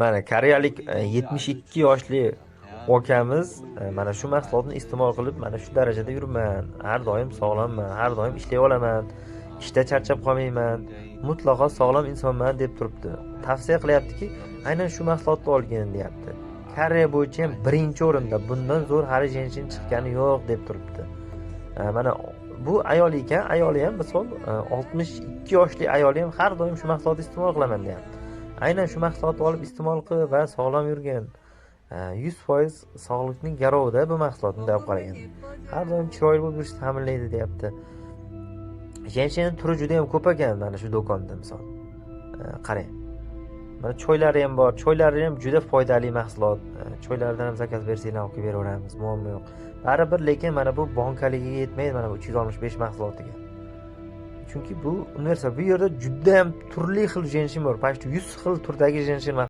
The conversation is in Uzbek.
Mana koreyalik 72 yoshli akamiz mana shu mahsulotni iste'mol qilib, mana shu darajada yuribman, har doim sog'lomman, har doim ishlay olaman, ishda charchab qolmayman, mutlaqo sog'lom insonman deb turibdi. Tavsiya qilyaptiki, aynan shu mahsulotni olgin deyapti. Koreya bo'yicha ham birinchi o'rinda, bundan zo'r hali женьшень chiqqani yo'q deb turibdi. Mana bu ayol ekan, ayoli ham misol 62 yoshli ayoli ham har doim shu mahsulotni iste'mol qilaman deyapti. Aynan shu mahsulotni olib iste'mol qil va sog'lom yurgin. 100% sog'liqning garovida bu mahsulot bunday olib qaraganda. Har doim chiroyli bo'lib yurishni ta'minlaydi deyapti. Женьшень ni turi juda ham ko'p ekan mana shu do'konda misol. Qarang. Mana choylari ham bor. Choylari ham juda foydali mahsulot. Choylardan ham заказ bersanglar olib kelib beraveramiz, muammo yo'q. Baribir lekin mana bu bonkaligiga yetmaydi mana bu 365 mahsulotiga. Chunki bu universal. Bu yerda juda ham turli xil женьшень bor. Почти 100 xil turdagi женьшень.